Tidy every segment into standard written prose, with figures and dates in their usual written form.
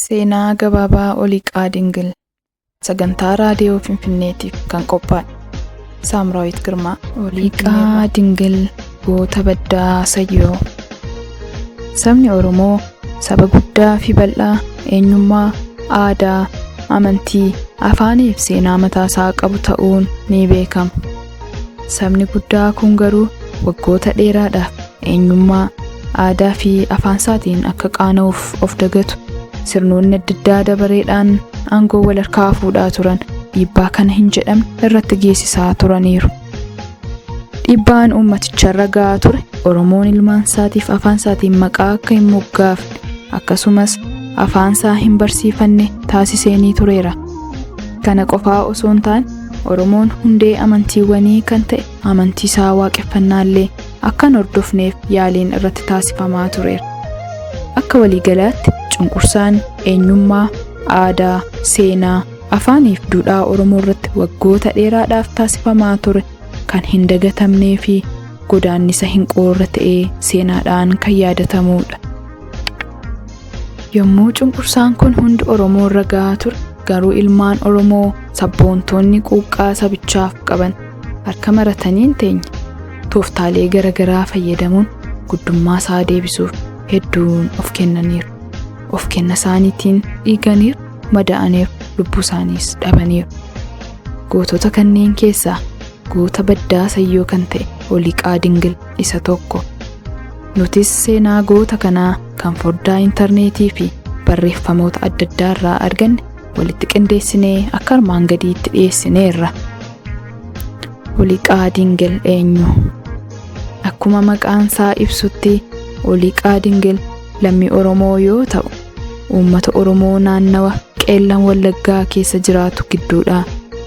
Seenaa gabaabaa Oliiqaa Dingil sagantaa raadiyoo Finfinneetiif kan qophaa'e. Saamraawit Girmaa. Oliiqaa Dingil goota baddaa Sayyoo. Sabni Oromoo saba guddaa fi bal'aa eenyummaa, aadaa, amantii, afaanii fi seenaa mataasaa qabu ta'uun ni beekama. Sabni guddaa kun garuu waggoota dheeraadhaaf eenyummaa, aadaa fi afaan isaatiin akka qaana'uuf of dagatu sirnoonni adda addaa dabareedhaan aangoo wal harkaa fuudhaa turan dhiibbaa kana hin jedhamne irratti geessisaa turaniiru. Dhiibbaan uummaticharra gahaa ture Oromoon ilmaan isaatiif afaan isaatiin maqaa akka hin moggaafne akkasumas afaan isaa hin barsiifanne taasiseenii tureera. Kana qofaa osoo hin taane Oromoon hundee amantiiwwanii kan ta'e amantii isaa waaqeffannaallee akka hin hordofneef yaaliin irratti taasifamaa tureera. Akka waliigalaatti cunqursaan eenyummaa, aadaa, seenaa, afaanii fi duudhaa Oromoo irratti waggoota dheeraadhaaf taasifamaa ture kan hin dagatamnee fi godaannisa hin qoorre ta'ee seenaadhaan kan yaadatamudha. Yommuu cunqursaan kun hundi Oromoo irra gahaa ture garuu ilmaan Oromoo sabboontoonni quuqqaa sabichaaf qaban harka maratanii hin teenye. Tooftaalee garaagaraa fayyadamuun guddummaa isaa deebisuuf hedduun of kennaniiru. Of kenna isaaniitiin dhiiganiiru, mada'aniiru, lubbuu isaaniis dhabaniiru. Gootota kanneen keessaa goota baddaa sayyoo kan ta'e Oliiqaa Dingil isa tokko. Nutis seenaa goota kanaa kan foddaa intarneetii fi barreeffamoota adda addaa irraa arganne walitti qindeessinee akka armaan gadiitti dhiyeessineerra. Oliiqaa Dingil eenyu? Akkuma maqaan isaa ibsutti Oliiqaa Dingil lammii Oromoo yoo ta'u, uummata Oromoo naannawa Qeellan Wallaggaa keessa jiraatu gidduudhaa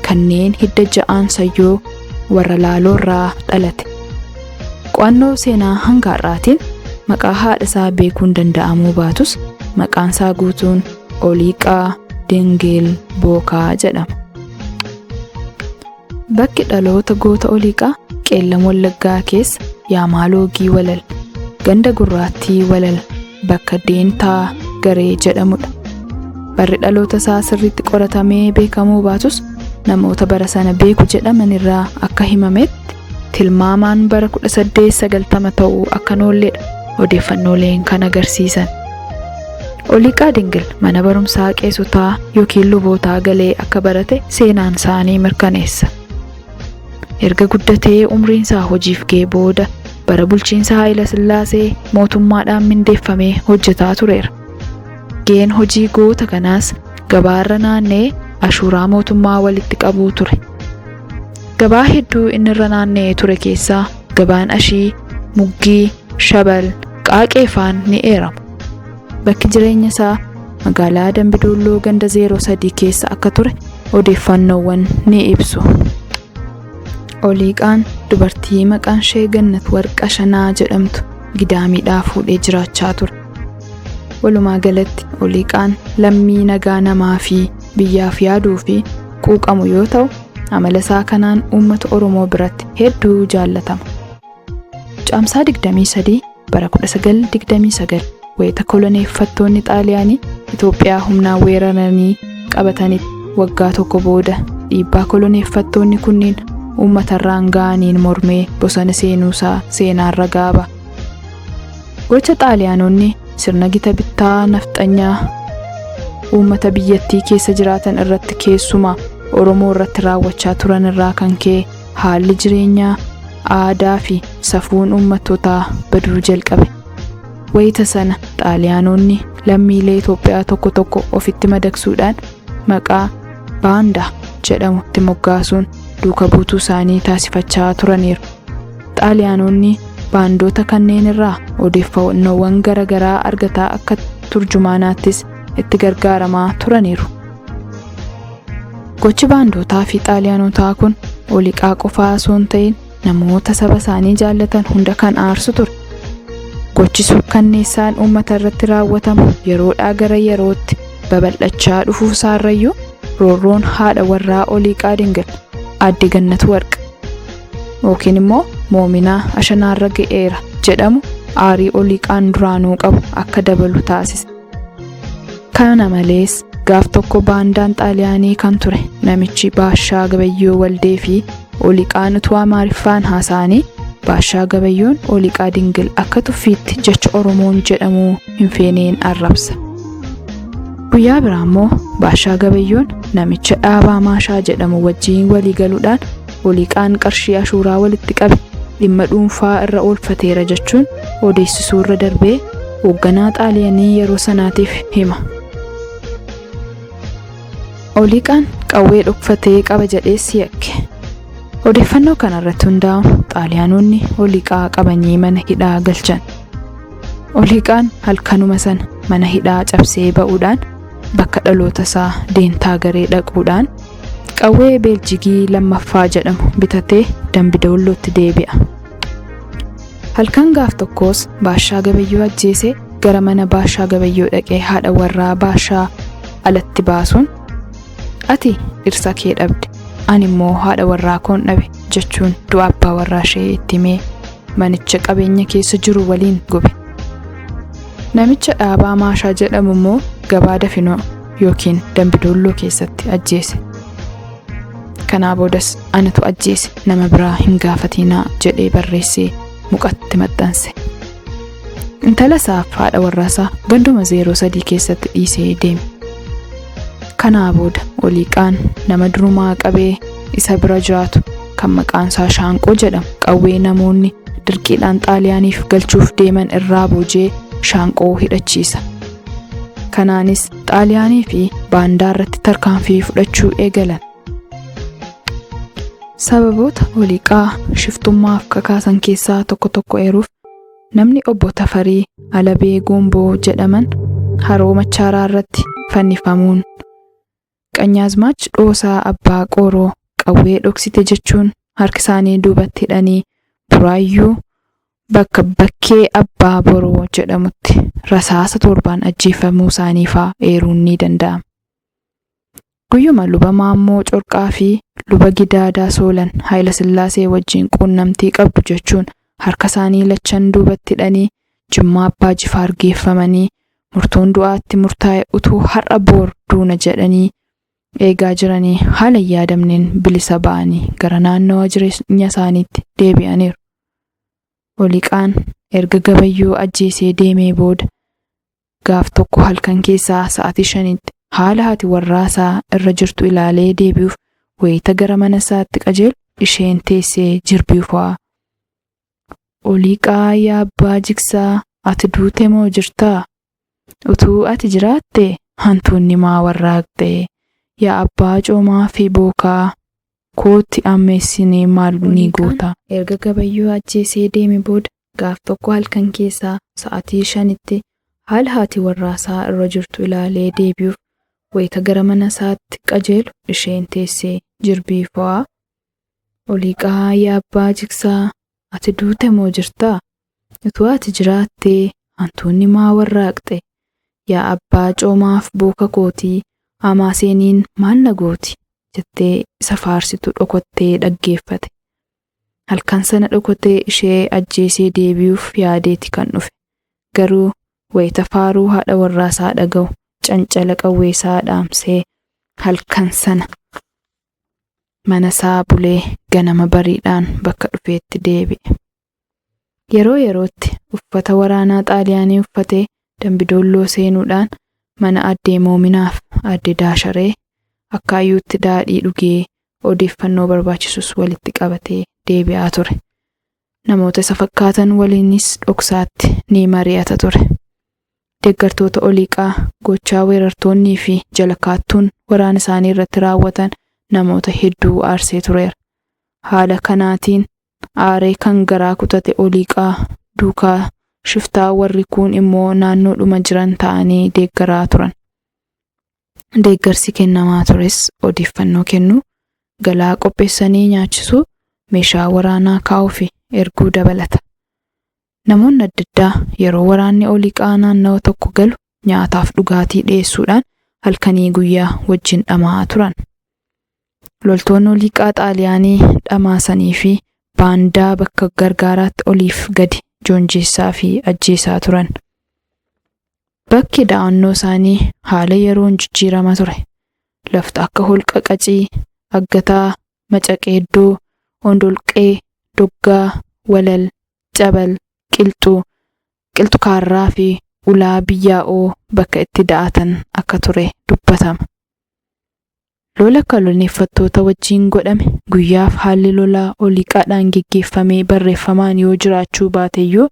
kanneen hidda ja'aan sayyoo warra Laaloorraa dhalate. Qo'annoo seenaa hanga har'aatiin maqaa haadha isaa beekuun danda'amuu baatus maqaan isaa guutuun Oliiqaa Dingil Bookaa jedhama. Bakki dhaloota goota Oliiqaa Qeellan Wallaggaa keessa Yaamaaloogii Walal, ganda Gurraattii Walal bakka Deentaa Garee jedhamudha. Barri dhaloota isaa sirriitti qoratamee beekamuu baatus namoota bara sana beeku jedhaman irraa akka himametti tilmaamaan bara 1890 ta'uu akka noolledha odeeffannooleen kan agarsiisan. Oliiqaa Dingil mana barumsaa qeessotaa yookiin lubootaa galee akka barate seenaan isaanii mirkaneessa. Erga guddatee umriin isaa hojiif ga'e booda bara bulchiinsa Haayila Sillaasee mootummaadhaan mindeeffamee hojjetaa tureera. Ga'een hojii goota kanaas gabaarra naanna'ee ashuuraa mootummaa walitti qabuu ture. Gabaa hedduu inni irra naanna'ee ture keessaa gabaan Ashii, Muggii, Shabal, Qaaqee faan ni eeramu. Bakki jireenya isaa magaalaa Dambidolloo ganda 03 keessa akka ture odeeffannoowwan ni ibsu. Oliiqaan dubartii maqaan ishee Gannat Warqa Shanaa jedhamtu gidaamiidhaa fuudhee jiraachaa ture. Walumaa galatti Oliiqaan lammii nagaa namaa fi biyyaaf yaaduu fi quuqamu yoo ta'u, amala isaa kanaan uummata Oromoo biratti hedduu jaallatama. Caamsaa 23 bara 1929 wayita koloneeffattoonni Xaaliyaanii Itoophiyaa humnaan weeraranii qabatanitti waggaa tokko booda dhiibbaa koloneeffattoonni kunneen uummatarraan ga'aniin mormee bosona seenuusaa seenaan ragaa ba'a. Gocha Xaaliyaanonni sirna gita bittaa nafxanyaa uummata biyyattii keessa jiraatan irratti keessumaa Oromoo irratti raawwachaa turan irraa kan ka'e haalli jireenyaa, aadaa fi safuun uummattootaa baduu jalqabe. Wayita sana Xaaliyaanonni lammiilee Itoophiyaa tokko tokko ofitti madaqsuudhaan maqaa Baandaa jedhamutti moggaasuun duuka buutuu isaanii taasifachaa turaniiru. Xaaliyaanonni baandoota kanneen irraa odeeffannoowwan garaagaraa argataa akka turjumaanaattis itti gargaaramaa turaniiru. Gochi baandootaa fi xaaliyaanotaa kun Oliiqaa qofaa osoo hin ta'in namoota saba isaanii jaallatan hunda kan aarsu ture. Gochi suukkanneessaan uummata irratti raawwatamu yeroodhaa gara yerootti babal'achaa dhufuu isaarrayyuu roorroon haadha warraa Oliiqaa Dingil aadde Gannat Warqa yookiin immoo Moominaa Ashanaarra ga'eera jedhamu aarii Oliiqaan duraanuu qabu akka dabalu taasise. Kana malees gaaf tokko baandaan Xaaliyaanii kan ture namichi Baashaa Gabayyoo Waldee fi Oliiqaan utuu Amaariffaan haasa'anii Baashaa Gabayyoon Oliiqaa Dingil akka tuffiitti jecha Oromoon jedhamuu hin feeneen arrabsa. Guyyaa biraa immoo Baashaa Gabayyoon namicha Dhaabaa Maashaa jedhamu wajjin walii galuudhaan Oliiqaan qarshii ashuuraa walitti qabe dhimma dhuunfaa irra oolfateera jechuun odeessisuu irra darbee hoogganaa Xaaliyaanii yeroo sanaatiif hima. Oliiqaan qawwee dhokfatee qaba jedhees yakke. Odeeffannoo kanarratti hundaa'uun Xaaliyaanonni Oliiqaa qabanii mana hidhaa galchan. Oliiqaan halkanuma sana mana hidhaa cabsee ba'uudhaan bakka dhaloota isaa Deentaa Garee dhaquudhaan qawwee Beeljigii lammaffaa jedhamu bitatee Dambidoollootti deebi'a. Halkan gaaf tokkos Baashaa Gabayyoo ajjeesee gara mana Baashaa Gabayyoo dhaqee haadha warraa Baashaa alatti baasuun ati dhirsa kee dhabde, ani immoo haadha warraa koon dhabe jechuun du'a abbaa warraa ishee itti himee manicha qabeenya keessa jiru waliin gube. Namicha Dhaabaa Maashaa jedhamu immoo gabaa Dafinoo yookiin Dambidoolloo keessatti ajjeese. Kanaa boodas anatu ajjeese, nama biraa hin gaafatinaa jedhee barreessee muqatti maxxanse. Intala isaaf haadha warraasaa ganduma 03 keessatti dhiisee deeme. Kanaa booda Oliiqaan nama durumaa qabee isa bira jiraatu kan maqaan isaa Shaanqoo jedhamu qawwee namoonni dirqiidhaan Xaaliyaaniif galchuuf deeman irraa boojee Shaanqoo hidhachiisa. Kanaanis Xaaliyaanii fi baandaa irratti tarkaanfii fudhachuu eegalan. Sababoota Oliiqaa shiftummaaf kakaasan keessaa tokko tokko eeruuf namni obbo Tafarii Alabee Gomboo jedhaman Haroo Machaaraa irratti fannifamuun, Qanyaazmaach Dhoosaa Abbaa Qooroo qawwee dhoksite jechuun harka isaanii duubatti hidhanii Buraayyuu bakka Bakkee Abbaa Boroo jedhamutti rasaasa 7 ajjeefamuu isaanii fa'aa eeruun ni danda'ama. Guyyuma Luba Maammoo Corqaa fi Luba Gidaadaa Soolan Haayilasillaasee wajjin quunnamtii qabdu jechuun harka isaanii lachan duubatti hidhanii Jimmaa Abbaa Jifaar geeffamanii murtoon du'aatti murtaa'e utuu har'a boor duuna jedhanii eegaa jiranii haala hin yaadamneen bilisa ba'anii gara naannawa jireenya isaaniitti deebi'aniiru. Oliiqaan erga Gabayyoo ajjeesee deemee booda gaaf tokko halkan keessaa sa'aatii 5tti haala haati warraasaa irra jirtu ilaalee deebi'uuf wayita gara mana isaatti qajeelu isheen teessee jirbii fo'aa. Oliiqaa yaa abbaa jigsaa, ati duute moo jirtaa? Utuu ati jiraatte hantuunni maa warraaqxe? Yaa abbaa coomaa fi bookaa, kootti ammeessinee maal ni goota? Erga Gabayyoo ajjeesee deeme booda gaaf tokko halkan keessaa sa'aatii 5tti haala haati warraasaa irra jirtu ilaalee deebi'uuf wayita gara mana isaatti qajeelu isheen teessee jirbii fo'aa. Oliiqaa yaa abbaa jigsaa, ati duute moo jirtaa? Utuu ati jiraattee hantuunni maa warraaqxe? Yaa abbaa coomaaf booka kootii, amaaseeniin maal na gooti? Jettee isa faarsitu dhokottee dhaggeeffate. Halkan sana dhokotee ishee ajjeesee deebi'uuf yaadeeti kan dhufe. Garuu wayita faaruu haadha warraasaa dhaga'u cancala qawweesaa dhaamsee halkan sana mana isaa bulee ganama bariidhaan bakka dhufeetti deebi'e. Yeroo yerootti uffata waraanaa Xaaliyaanii uffatee Dambidoolloo seenuudhaan mana addee Moominaaf addee Daasharee akkaayyuutti daadhii dhugee odeeffannoo barbaachisus walitti qabatee deebi'aa ture. Namoota isa fakkaatan waliinis dhoksaatti ni mari'ata ture. Deeggartoota Oliiqaa gochaa weerartoonnii fi jalakaattuun waraana isaanii irratti raawwatan namoota hedduu aarsee tureera. Haala kanaatiin aaree kan garaa kutate Oliiqaa duukaa shiftaa warri kuun immoo naannoodhuma jiran ta'anii deeggaraa turan. Deeggarsi kennamaa tures odeeffannoo kennuu, galaa qopheessanii nyaachisuu, meeshaa waraanaa kaa'uu fi erguu dabalata. Namoonni adda addaa yeroo waraanni Oliiqaa naannawa tokko galu nyaataaf dhugaatii dhiyeessuudhaan halkanii guyyaa wajjin dhama'aa turan. Loltoonni Oliiqaa Xaaliyaanii dhamaasanii fi baandaa bakka gargaaraatti oliif gadi joonjessaa fi ajjeesaa turan. Bakki da'annoo isaanii haala yeroon jijjiirama ture. Lafti akka holqa Qacii, Aggataa, Macaqeeddoo, Ondolqee, Doggaa, Walal, Cabal, Qilxuu, Qilxukaarraa fi Ulaa Biyyaa'oo bakka itti da'atan akka ture dubbatama. Lola koloneeffattoota wajjin godhame guyyaaf haalli lolaa Oliiqaadhaan geggeeffamee barreeffamaan yoo jiraachuu baateyyuu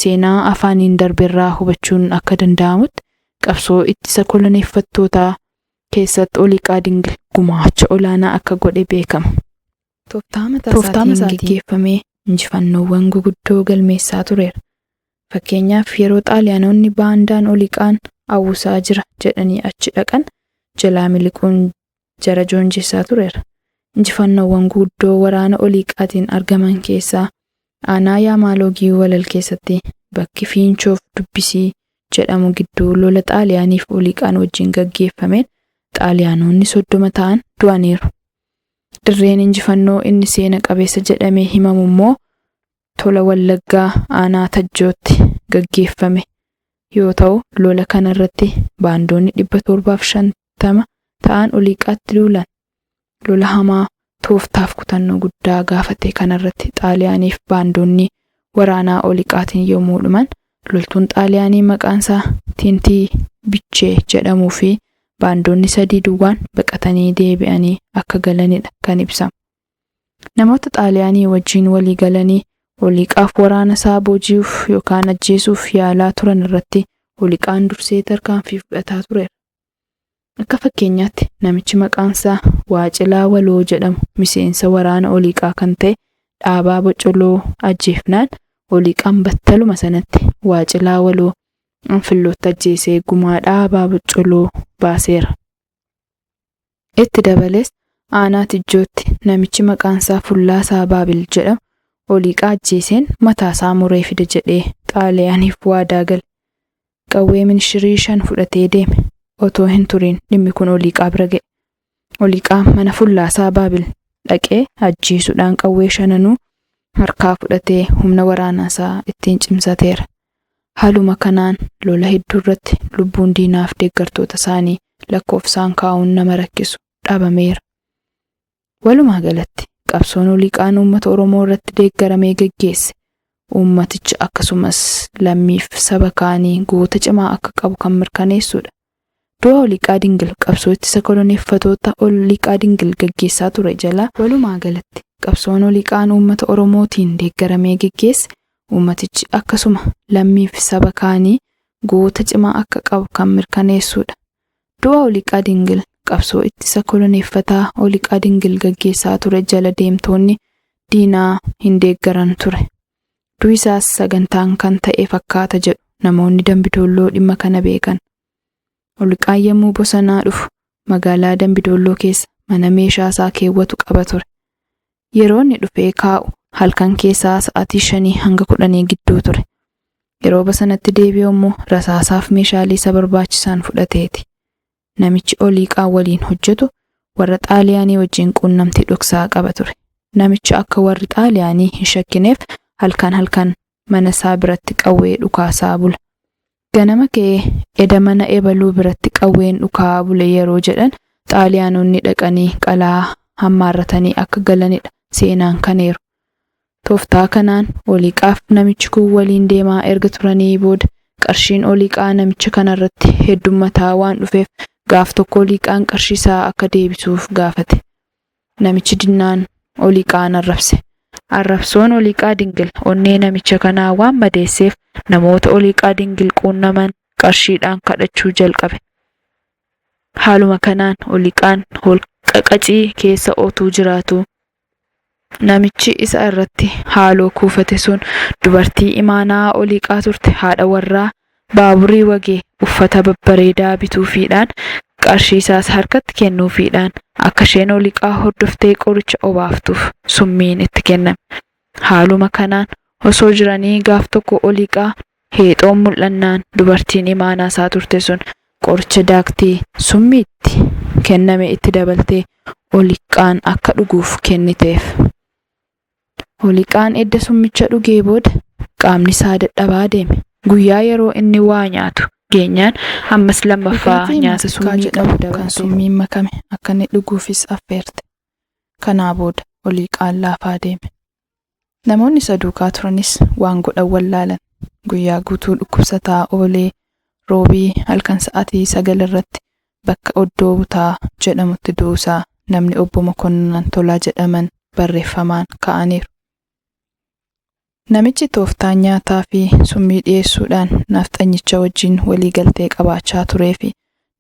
seenaa afaaniin darberraa hubachuun akka danda'amutti qabsoo ittisa koloneeffattootaa keessatti Oliiqaa Dingil gumaacha olaanaa akka godhe beekama. Tooftaa mataa isaatiin geggeeffamee injifannoowwan guguddoo galmeessaa tureera. Fakkeenyaaf, yeroo Xaaliyaanonni baandaan Oliiqaan awwisaa jira jedhanii achi dhaqan jalaa miliquun jara joonjessaa tureera. Injifannoowwan guguddoo waraana Oliiqaatiin argaman keessaa aanaa Yaamaalogii Walal keessatti bakki Fiinchoof Dubbisii jedhamu gidduu lola Xaaliyaaniif Oliiqaan wajjin gaggeeffameen Xaaliyaanonni 30 ta'an du'aniiru. Dirreen injifannoo inni seena qabeessa jedhamee himamu immoo Tola Wallaggaa aanaa Tajjootti gaggeeffame yoo ta'u, lola kanarratti baandoonni 750 ta'an Oliiqaatti duulan. Lola hamaa tooftaaf kutannoo guddaa gaafate kanarratti Xaaliyaaniif baandoonni waraanaa Oliiqaatiin yommuu dhuman, loltuun Xaaliyaanii maqaansaa Tintii Bichee jedhamuu fi baandoonni 3 duwwaan baqatanii deebi'anii akka galanidha kan ibsamu. Namoota Xaaliyaanii wajjin walii galanii Oliiqaaf waraana isaa booji'uuf yookaan ajjeesuuf yaalaa turan irratti Oliiqaan dursee tarkaanfii fudhataa tureera. Akka fakkeenyaatti namichi maqaansaa Waacilaa Waloo jedhamu miseensa waraana Oliiqaa kan ta'e Dhaabaa Bocoloo ajjeefnaan Oliiqaan battaluma sanatti Waacilaa Waloo Anfillootti ajjeesee gumaa Dhaabaa Bocoloo baaseera. Itti dabalees aanaa Tijjootti namichi maqaansaa Fullaasaa Baabil jedhamu Oliiqaa ajjeeseen mataasaa muree fida jedhee Xaaliyaaniif waadaa gale. Qawwee minishirii 5 fudhatee deeme. Otoo hin turiin dhimmi kun Oliiqaa bira ga'e. Oliiqaa mana Fullaasaa Baabil dhaqee ajjeesuudhaan qawwee shananuu harkaa fudhatee humna waraanaasaa ittiin cimsateera. Haaluma kanaan lola hedduu irratti lubbuun diinaaf deeggartoota isaanii lakkoofsaan kaa'uun nama rakkisu dhabameera. Walumaa galatti qabsoon Oliiqaan uummata Oromoo irratti deeggaramee geggeesse uummaticha akkasumas lammiif saba kaanii goota cimaa akka qabu kan mirkaneessudha. Du'a Oliiqaa Dingil qabsoo ittisa koloneeffattoota Oliiqaa Dingil gaggeessaa ture jalaa walumaa galatti qabsoon Oliiqaan uummata Oromootiin deeggaramee geggeesse uummatichi akkasuma lammiif saba kaanii goota cimaa akka qabu kan mirkaneessudha. Du'a Oliiqaa Dingil qabsoo ittisa koloneeffataa Oliiqaa Dingil gaggeessaa ture jala deemtoonni diinaa hin deeggaran ture. Du'i isaas sagantaan kan ta'e fakkaata jedhu namoonni Dambidolloo dhimma kana beekan. Oliiqaan yommuu bosonaa dhufu magaalaa Dambidolloo keessa mana meeshaa isaa keewwatu qaba ture. Yeroo inni dhufee kaa'u halkan keessaa sa'aatii 5 hanga 10 gidduu ture. Yeroo bosonatti deebi'u immoo rasaasaaf meeshaalee isa barbaachisan fudhateeti. Namichi Oliiqaa waliin hojjetu warra Xaaliyaanii wajjin quunnamtii dhoksaa qaba ture. Namichi akka warri Xaaliyaanii hin shakkineef halkan halkan mana isaa biratti qawwee dhukaasaa bula. Ganama ka'ee eda mana ebaluu biratti qawween dhukaa bule yeroo jedhan Xaaliyaanonni dhaqanii qalaa hammaarratanii akka galanidha seenaan kaneeru. Tooftaa kanaan Oliiqaaf namichi kun waliin deemaa erga turanii booda qarshiin Oliiqaa namicha kanarratti heddummataa waan dhufeef gaaf tokko Oliiqaan qarshii isaa akka deebisuuf gaafate. Namichi dinnaan Oliiqaan arrabse. Arrabsoon Oliiqaa Dingil onnee namicha kanaa waan madeesseef namoota Oliiqaa Dingil quunnaman qarshiidhaan kadhachuu jalqabe. Haaluma kanaan Oliiqaan holqa Qacii keessa otuu jiraatu namichi isa irratti haaloo kuufate sun dubartii imaanaa Oliiqaa turte haadha warraa Baaburii Wagee uffata babbareedaa bituufiidhaan qarshii isaas harkatti kennuufiidhaan akka isheen Oliiqaa hordoftee qoricha obaaftuuf summiin itti kenname. Haaluma kanaan osoo jiranii gaaf tokko Oliiqaa heexoon mul'annaan dubartiin imaanaa isaa turte sun qoricha daaktii summii itti kenname itti dabaltee Oliiqaan akka dhuguuf kenniteef. Oliiqaan edda summicha dhugee booda qaamni isaa dadhabaa deeme. Guyyaa yeroo inni waa nyaatu Geenyaan ammas lammaffaa Dhugaatii nyaata maastikkaa summii jedhamu qabu kan dabalte. summiin makame akka inni dhuguufis affeerte. Kanaa booda Oliiqaan laafaa deeme. Namoonni isa duukaa turanis waan godhan wallaalan. Guyyaa guutuu dhukkubsataa oolee Roobii halkan sa'aatii 9 irratti bakka Oddoo Butaa jedhamutti du'uusaa namni obbo Mokonnon Tolaa jedhaman barreeffamaan kaa'aniiru. Namichi tooftaan nyaataa fi summii dhiyeessuudhaan nafxanyicha wajjin waliigaltee qabaachaa turee fi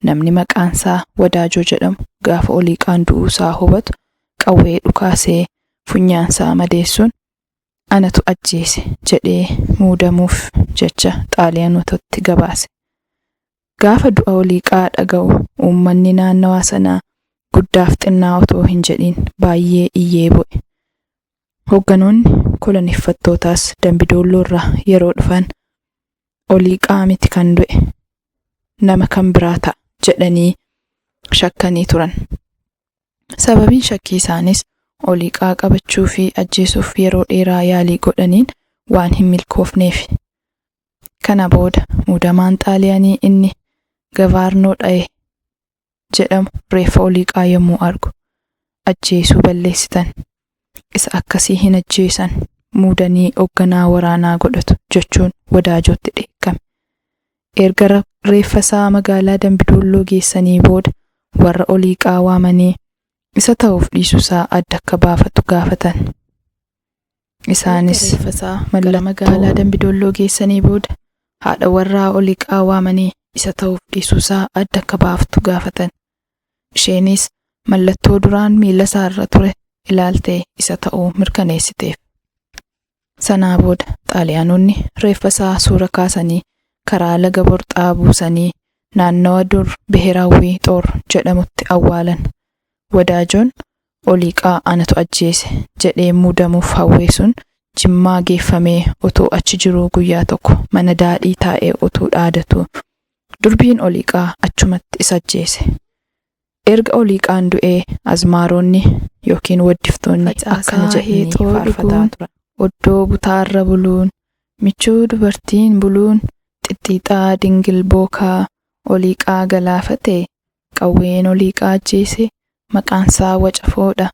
namni maqaansaa Wadaajoo jedhamu gaafa Oliiqaan du'uusaa hubatu qawwee dhukaasee funyaansaa madeessuun anatu ajjeese jedhee muudamuuf jecha Xaaliyaanotatti gabaase. Gaafa du'a Oliiqaa dhaga'u uummanni naannawaa sanaa guddaaf xinnaa otoo hin jedhin baay'ee iyyee bo'e. Hoogganoonni koloneeffattootaas Dambidolloo irraa yeroo dhufan Oliiqaa miti kan du'e nama kan biraa ta'a jedhanii shakkanii turan. Sababiin shakkii isaanis Oliiqaa qabachuu fi ajjeesuuf yeroo dheeraa yaalii godhaniin waan hin milkoofneef. Kana booda muudamaan Xaaliyaanii inni Gavaarnoo dha'e jedhamu reeffa Oliiqaa yommuu argu ajjeesuu balleessitan. Isa akkasii hin ajjeesan muudanii hoogganaa waraanaa godhatu jechuun Wadaajootti dheekkame. Erga reeffa isaa magaalaa Dambidolloo geessanii booda warra Oliiqaa waamanii isa ta'uuf dhiisuusaa adda akka baafatu gaafatan. Isaanis Erga reeffa isaa gara mallattoo magaalaa Dambidolloo geessanii booda haadha warraa Oliiqaa waamanii isa ta'uuf dhiisuusaa adda akka baaftu gaafatan. Isheenis mallattoo duraan miila isaarra ture ilaaltee isa ta'uu mirkaneessiteef. Sanaa booda Xaaliyaanonni reeffa isaa suura kaasanii karaa laga Borxaa buusanii naannawa dur Biheeraawwii Xoor jedhamutti awwaalan. Wadaajoon Oliiqaa anatu ajjeese jedhee muudamuuf hawwee sun Jimmaa geeffamee otoo achi jiruu guyyaa tokko mana daadhii taa'ee otoo dhaadatu durbiin Oliiqaa achumatti isa ajjeese. Erga Oliiqaan du'ee azmaaronni yookiin waddiftoonni akkana Facaasaa jedhanii heexoo faarfataa dhuguun, turan. Oddoo butaarra buluun, michuu dubartiin buluun, xixxiixaa dingil bookaa Oliiqaa galaafate, qawween Oliiqaa ajjeese, maqaansaa wacafoodha.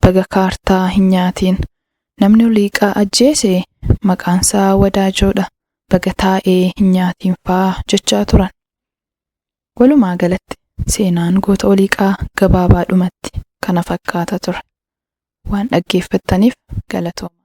Baga kaartaa hin nyaatiin. Namni Oliiqaa ajjeese maqaansaa Wadaajoodha. Baga taa'ee hin nyaatiin faa jechaa turan. Walumaa galatti seenaan goota Oliiqaa gabaabaadhumatti kana fakkaata ture. Waan dhaggeeffattaniif galatooma.